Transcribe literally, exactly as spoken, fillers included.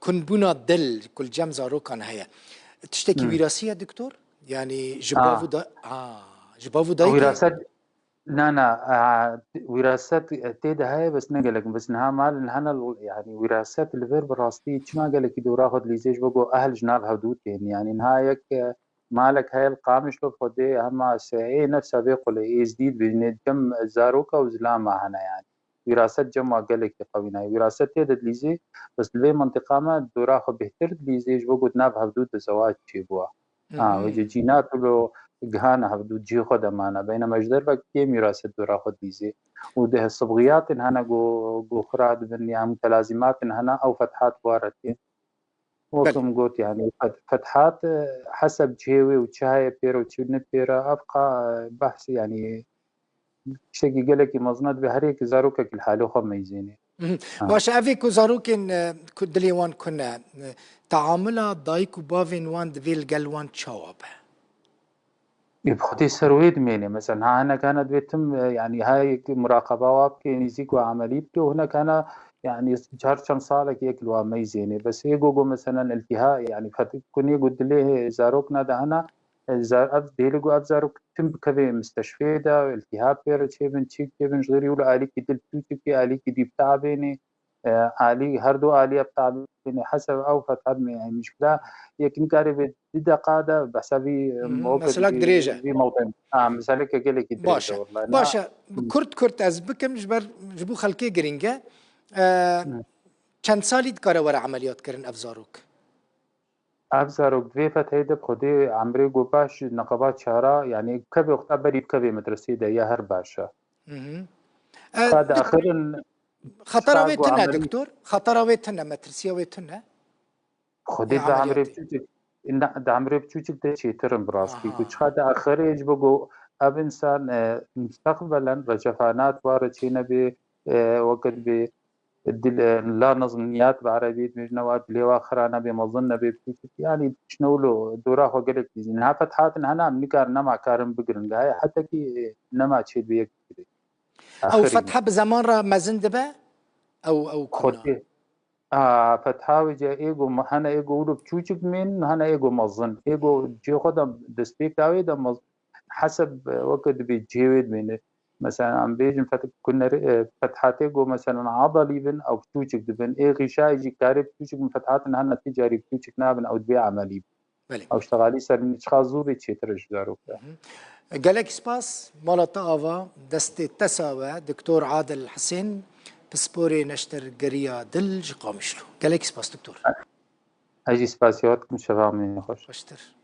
kunbûna dil ku li cem zarokan heye. Tiştekî wîrasî ye, doktor? Yanî ji bav û da-, ha, ji bav û dayikê? Wîraset, na, na, a, wîraset tê de heye, bes ne gelek, bes niha malin hene, yanî wîraset li vir bi rastî çima gelekî dora xwe dilîzê ji bo ku ehl ji nav hevdû tên. Yanî niha yek, e, malek heye li Qamişlo xwedê hema se ê nefsa vê qulê êzdî dibînê, cem zaroka û zilama hene yanî. Wîraset cem wa gelekî qewî nayê. Wîraset tê de dilîzê, bes li vê mintiqa me dora xwe bêhtir dilîzê ji bo ku di nav hevdû de zewac çêbûwa. Ha, wê cî cîna tu lo gihana hevdû cihê xwe de mane. Beynema ji derve kêm wîraset dora xwe dilîzê. Û di sibxiyatên hene ku, ku xira dibin, ya mutelazîmatên hene, ew fethat wa re tên. Belê. Wek min got, yanî fet-, fethat, e, heseb cihê wê û çi heye pêre û çi ne pêre, ev qa, e, behs, yanî tiştekî gelekî mezin e, divê her yekî zarokekî li halê xwe meyzênê. Mhm. Ha. Baş e, ev ê ku zarokên, e, ku dilê wan kun e, e, teamula dayik û bavên wan divê li gel wan çawa be? Ê, bi xwedê ser wê dimêne. Mesela, ha, hinek hene divê tim, e, yanî, ha yek muraqeba wa bike, nîzîk wa emelî bike û hinek hene, yanî, her çend salek yek li wa meyzênê. Bes ê go, go, meselen, iltîha, yanî, fet-, kunê go dilê zarok ne de hene, e, zar-, ev dêlê go ev zarok tim bikevê misteşfê de, iltîha pê re çêbin, çîk çêbin, ji xêrî wilo alîkî dil tûçikê, alîkî dî bitabênê. E, alî, her du alî ev tabînê heseb ew fethat me, yani, mişkila yek nikarê vê di deqa de behsa vî, e, Hmm, mewqif mesela vî, dirêj e. Vî mewqif. Ha, misaleke gelekî dirêj Baş e, e. Wallahî. Baş e. Kurt kurt ez bikim, ji ber, ji bo xelkê girîng e. E, Hmm. Çend salî dikare were emeliyat kirin ev zarok? Ev zarok vê fetheyê de bi xwedê emrê go baş neqeba çara, yani, kevê wexta berî bi kevê medresê de ya her baş e. Mhm. E, Ka di dik-, axirin Xetera wê tune, emelî- doktor? Xetera wê tune, metirsiya wê tune? Xwedê di emrê biçûçik, di emrê biçûçik de çêtir in bi rastî. Aha. Ku çiqa di axirê ji bo ku ev insan, e, mustaqbelen reçefanat wa re çê nebê, e, wekit bê dil, e, la nizmiyat bi erebî dibêjin wa dilê wa xira nebê, mezin nebê, biçûçik. Yanî tiştine wilo dora xwe gelek dizîn. Ha fethatin hena em nikar nema karin bigirin. Gaye hetekî, e, nema çê dibê yek bigirê. Ew fetha bi zeman re mezin dibe? Ew, ew kuna? Xwedê. A, fetha wê ce ê go me-, hene ê go wilo biçûçik mên, hene ê go mezin. Ê go cihê xwe de destpêka wê de mez-, heseb, e, weke dibê cihê wê dimêne. Mesela, em bêjin fet-, kuner-, e, fethatê go, mesela, adalî bin, ew biçûçik dibin. Ê xîşayê jî karê biçûçik bin, fethatin hene ti carî biçûçik nabin, ew dibê emelî bin. Belê. Ew ştexalî ser min çiqa zû bê çêtir e ji zarok de. Mhm. Gelek spas, mala te ava, destê te sawe, Doktor Adil Hisên, pisporê neştergeriya dil ji Qamişlo. Gelek spas, doktor. Ez jî spasiya we dikim, şeva min xweş. Xweştir.